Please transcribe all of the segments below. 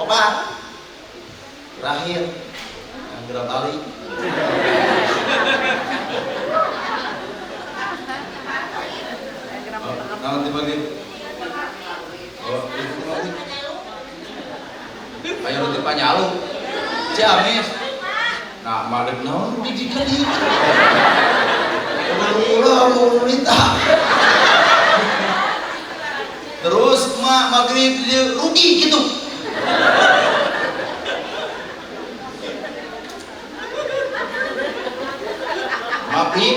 Obat terakhir yang gerak balik. Oh, nanti maghrib. Oh, itu maghrib. Ayo nanti panyalu. Ciamis. Nah, maghrib naon di dieu. Ulah minta. Terus mak maghrib dia rugi gitu. Maghrib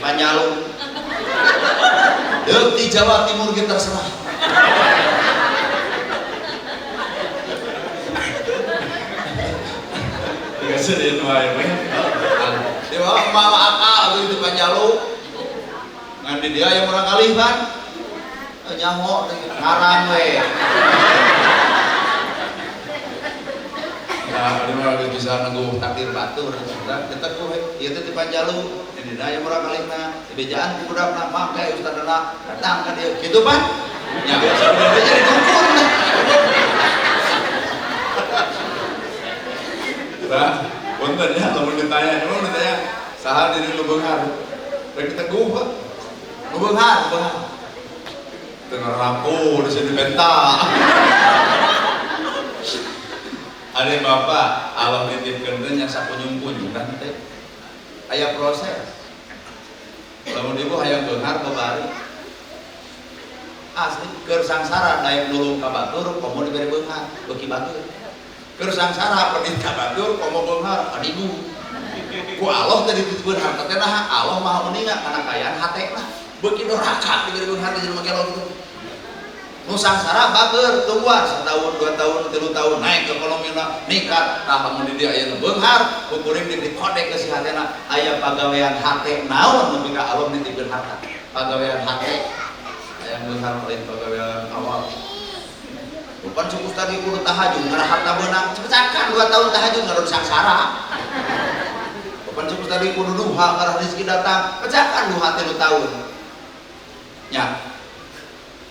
panyalu. Deuk di Jawa Timur kita terserah. Dikasih wae we. Dewa mama akal itu panjalu. Ngan di dia yang orang kalih kan. Nyaho ngarang we. Nah, ini mah bisa nunggu takdir batur. Kita ku ieu teh di Panjalu, di dina yang urang kalihna, dibejaan ku budakna, make ustadna datang ka dieu. Kitu pan? Nya sebenarnya jadi dukun. Nah, punten ya lamun ditanya, lamun ditanya saha diri nu beunghar? Rek diteguh, Pak. Nu beunghar, beunghar. Teu ngaraku di sini benta. Ada bapak, Allah nitipkeun teh nya sakunyung-kunyungan teh. Aya proses. Lamun ibu hayang beunghar babari. Asli keur sangsara daek nulung ka batur komo dibere beunghar, beuki batur. Keur sangsara pedit ka batur komo beunghar adigu. Ku Allah teh dititipkeun harta teh naha? Allah Maha Uninga kana kaayaan hatena. Beuki doraka dibere beunghar teh jelema gelo kitu. Nu sangsara bager tungguan setahun, 2 tahun, 3 tahun naik ekonomina ningkat tah lamun di dieu aya nu beunghar ku kuring dikodek ke si hatena aya pagawean hate naon nepi ka Allah nitipkeun harta pagawean hate aya beunghar lain pagawean awal bukan cukup tadi kudu tahajud ngarah harta beunang cepecakan 2 tahun tahajud ngarah sangsara bukan cukup tadi kudu duha ngarah rezeki datang pecakan duha 3 tahun nya.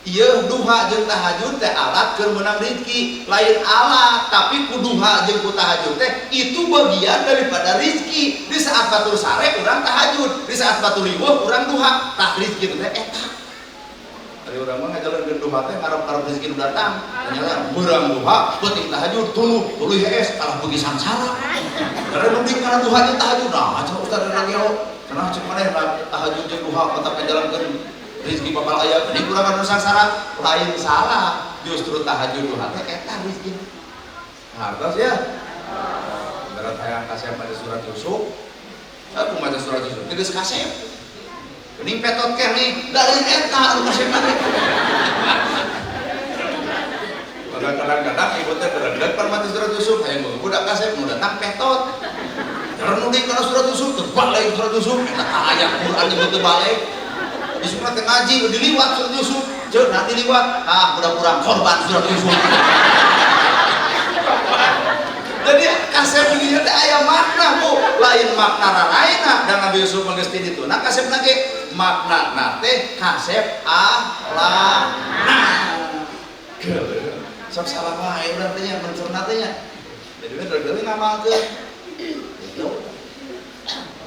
Ieu duha jeung tahajud teh alat keur meunang rezeki, lain alat tapi ku duha jeung ku tahajud teh itu bagian daripada rezeki. Di saat batur sare urang tahajud, di saat batur riweuh urang duha. Tah rezeki teh eta. Ari urang mah ngajalankeun duha teh ngarep-ngarep rezeki nu datang. Ternyata beurang duha, peuting tahajud, tuluh tuluy hees kalah beuki sangsara. Karena nu di kana duha jeung tahajud, nah cenah ustaz lagi lo. Cenah ceuk maneh tahajud jeung duha mata ngajalankeun rezeki bakal aya ini kurang anu sangsara lain salah justru tahajud duha teh eta rezeki hartos ya berat hayang kasep pada surat Yusuf aku maca surat Yusuf geus kasep geuning petot keneh dari eta anu kasep teh kadang-kadang ibu teh beredeg pan maca surat Yusuf hayang budak kasep nu datang petot renung kana surat Yusuf terbalik surat Yusuf eta ayat Quran ieu teu balik di surat ngaji diliwat surat Yusuf, ceuk nanti diliwat, ah udah kurang korban surat Yusuf. Jadi kasep begini teh aya makna bu, lain makna raraina dan Nabi Yusuf mah geus ti ditu. Nah kasep lagi makna teh kasep ahlakna. Geuleuh. Sok salah wae urang teh nya mencerna teh nya. Jadi we deui ngamalkeun. Gitu.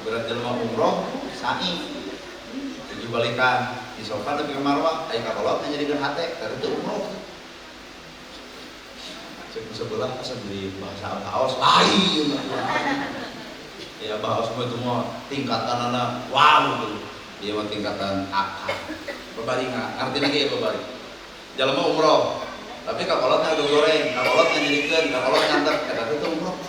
Berat jelema umroh sa'i balikan di sofa nepi ka Marwah aya kakolot ngajadikeun hate teh teu umroh cek sebelah asa jadi bahasa kaos lain ya bahasa mah itu mah tingkatanana wow gitu ieu mah tingkatan akal babari ngarti lagi ya babari jelema umroh tapi kakolot ngagoreng kakolot ngajadikeun kakolot nganter eta teh teu umroh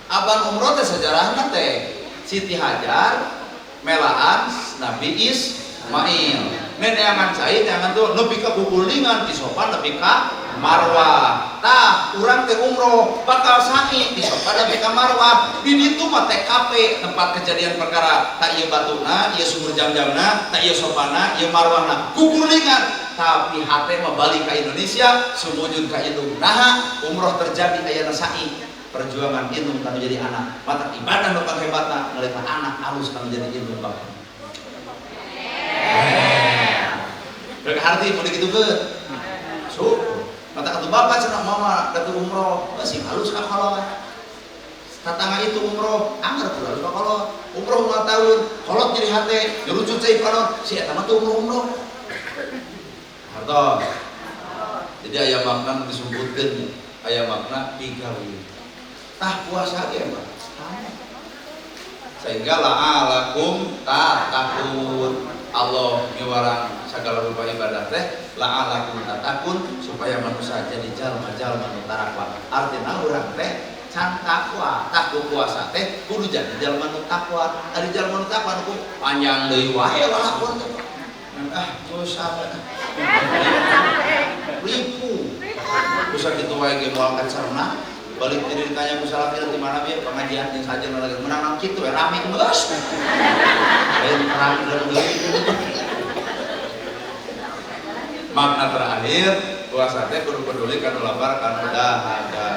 apan umroh teh sejarahna teh Siti Hajar melaan Nabi Ismail neneangan cai neangan tuh nepi ka kukulingan ti sopan nepi ka Marwah tah urang teh umroh bakal sa'i ti sopan nepi ka Marwah di ditu mah TKP tempat kejadian perkara tak ieu batuna ieu sumur jam-jamna tak ieu sopana ieu Marwahna kukulingan tapi hate mah balik ka Indonesia sumujud ka indung naha umroh terjadi ayana sa'i perjuangan indung kanu jadi anak mata ibadah nu panghebatna nalika anak alus kanu jadi indung bapak. Rek harti mun dikitukeun. Syukur. Mata atuh bapak cenah mama datu umroh, sing halus ka kolot. Tatangga itu umroh, angger kudu halus ka kolot. Umroh 5 tahun, kolot nyeri hate, nyerucut cai panon, si eta mah teu umroh-umroh. Hartos. Jadi aya makna nu disumputkeun, aya makna pigawe. Tah puasa ge mah sama. Sehingga la'alakum tattaqun. Allah miwarang segala rupa ibadah teh la'alakum tattaqun supaya manusia jadi jalma-jalma nu tarakwa. Artina urang teh can takwa, tah ku puasa teh kudu jadi jalma nu takwa. Ari jalma nu takwa nu panjang deui wae lalakon teh. Ah, dosa. Ripu. Dosa kitu wae ge moal kacerna. Balik diri ditanya ku salaki di mana bieu pengajian jeung sajen lagi menang nang kitu we rame geus. Lain perang deui. Makna terakhir puasa teh kudu peduli kana lapar kana dahaga.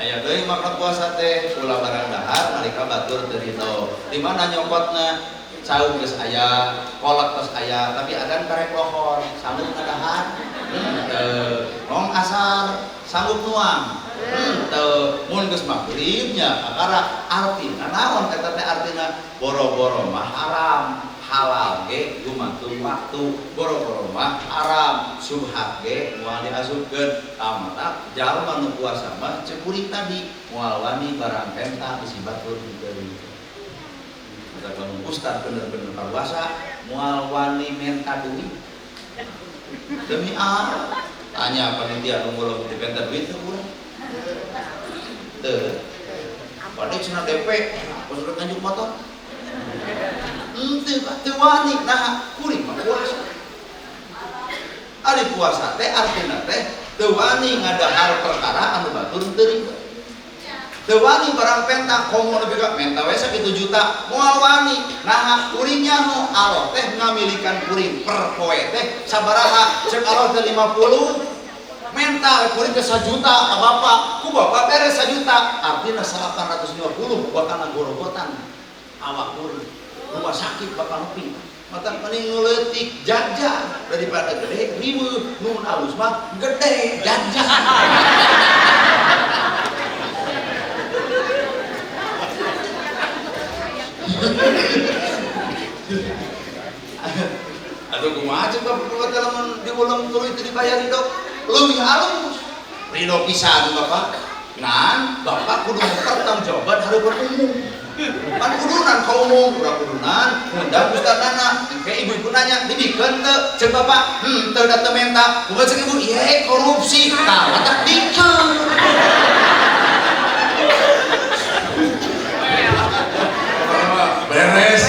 Aya deui makna puasa teh ulah barang dahar nalika batur teu ridho. Di mana nyokotna? Cau geus aya, kolak geus aya, tapi agan karek lohor, sanggup ngadahar? Henteu. Rong asar, sanggup nuang? Henteu. Mun geus magrib nya kakara artina naon eta teh artina boro-boro mah haram, halal ge gumantung waktu, boro-boro mah haram, subhat ge moal diasupkeun. Tah jalma nu puasa mah ceuk kuring tadi moal wani barang penta bisi batur henteu. Lamun ustad bener-bener puasa moal wani menta duit demi Allah. Tanya panitia nu ngulung dipenta duit teu urang teu padahal cenah DP aku sudah nganjuk motor henteu teu wani. Nah kuring mah puasa. Ari puasa teh artina teh teu wani ngadahar perkara anu batur teu ridho. Teu wani barang penta komo nepi ka menta we sakitu juta moal wani. Nah kuring nyaho Allah teh ngamilikan kuring per poe teh sabaraha ceuk Allah teh 50 menta kuring teh 1 juta ka bapak ku bapak beres 1 juta artina 850 bakal gorogotan awak kuring rumah sakit bakal nepi mata mending nu leutik jajan daripada gede riweuh nu alus mah gede jajan. Aduh kumaha cek bapak lamun diulang tuluy teu dibayar ridho leuwih halus ridho pisan bapak ngan bapak kudu mempertanggungjawaban hareupeun umum pan kudunan ka umum urang kudunan ngundang ustadana engke ibu-ibu nanya dibikeun teu cek bapak henteu da teu menta kumaha cek ibu ieu korupsi tah matak dikeun. Beres.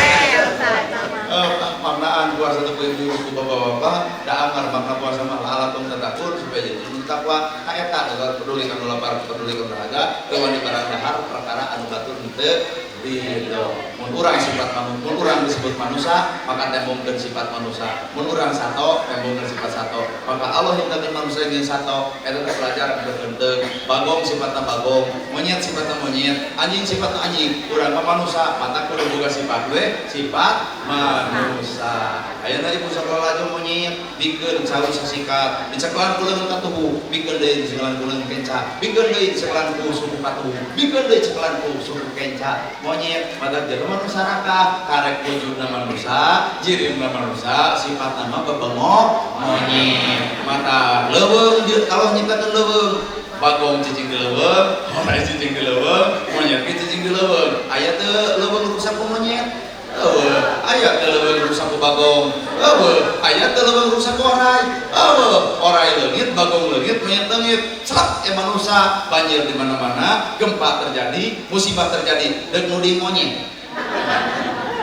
Maknaan puasa itu ibu ku bapak-bapak da anggar makna puasa mah la'alakum tattaqun supaya jadi nu takwa ka eta peduli ka nu lapar peduli ka dahaga teu wani barang dahar perkara anu batur henteu ridho. Mun urang sifat manusia, mun urang disebut manusia maka tembongkeun sifat manusia. Mun urang sato tembongkeun sifat sato. Maka Allah nyiptakeun manusia jeung sato eta teh pelajaran berhenteu. Bagong sifatna bagong, monyet sifatna monyet, anjing sifatna anjing. Urang mah manusia mata kudu boga sifat we sifat manusia. Ayeuna ibu sakola aja monyet bikeun cau sasikat, dicekelan ku leungeun katuhu, bikeun deui dicekelan ku leungeun kenca, bikeun deui dicekelan ku suku katuhu, bikeun deui dicekelan ku suku kenca. Monyet mata jelema nu sarakah, karek wujudna manusia, jirimna manusia, sifatna mah bebengok monyet. Mata leuweung Allah nyiptakeun leuweung, bagong cicing di leuweung, horai cicing di leuweung, monyet ge cicing di leuweung. Aya teu leuweung rusak ku monyet? Eueuh, aya teu leuweung rusak ku bagong? Eueuh, aya teu leuweung rusak ku orai? Eueuh, orai leungit, bagong leungit, monyet leungit. Celak manusia, banjir di mana-mana, gempa terjadi, musibah terjadi, deuk nuding monyet.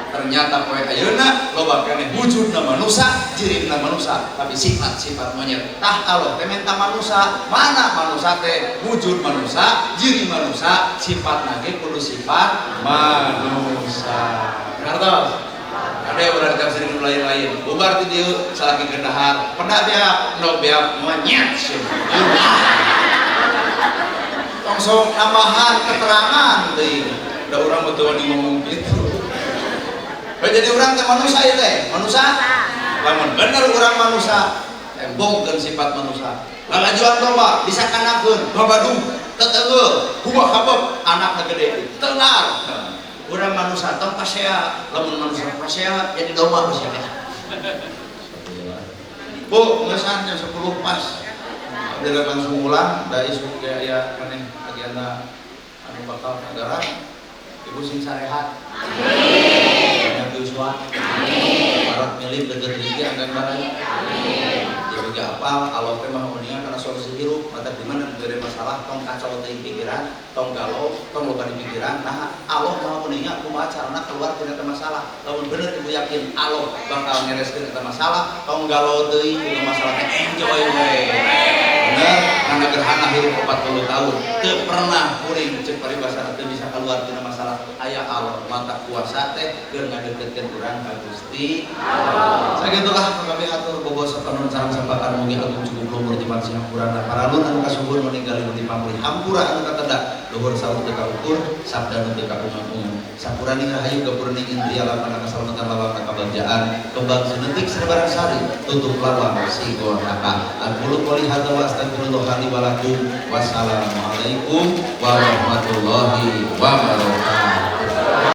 Ternyata poe ayeuna loba keneh wujudna manusia, jirimna manusia, tapi sifat-sifat monyet. Tah Allah teh menta manusia, mana manusia teh wujud manusia, jiri manusia, sifatna ge kudu sifat manusia. Ngartos? Ada yang urang tafsir nu lain-lain. Bubar ti dieu salaki keur dahar, peda beak, endog beak monyet sieun. Langsung nambahan keterangan deui. Da urang mah teu wani ngomong kitu. Jadi urang teh manusia ieu teh, manusia. Lamun bener urang manusia, tembongkeun sifat manusia. Lalajuan domba disakanakeun, babadug, teteunggeul, buah kabeh, anakna gede, tengar. Urang manusia tong pasea, lamun manusia pasea jadi domba pasea. Bu, ngesan jam 10 pas. Abdi langsung ulang, da isuk ge aya maneh agenda anu bakal kagarak. Ibu sing sarehat. Amin. Banyak yuswa. Amin. Marat milik deket rezeki anggan barang. Amin. Ibu ge apal Allah teh maha uninga kana solusi hirup, mata di mana dibere masalah tong kacau teuing pikiran, tong galau, tong loba di pikiran. Nah, Allah maha uninga kumaha carana keluar tina eta masalah. Lamun bener ibu yakin Allah bakal ngereskeun eta masalah, tong galau teuing boga masalah teh enjoy we. Bener, karena gerhana hirup 40 tahun teu pernah kuring cek paribasa teu bisa keluar tina masalah. Aya Allah mata kuasa teh keur ngadeukeutkeun urang ka Gusti Allah. Sakitu lah kami atur bobo sapanon sareng sampakan, mugi agung cukup luhur di pansi hampurana paralun anu kasuhun meninggal di pamrih hampura anu katenda luhur saur teu kaukur sabda nu teu kaungang-ungang. Sapuraning rahayu gapuraning indria lapana kasalamatan lawang kabagjaan kembang senetik sabarang sari tutup lawang sigotaka. Aqulu qouli hadza wa astaghfirullah li wa lakum. Wassalamualaikum warahmatullahi wabarakatuh.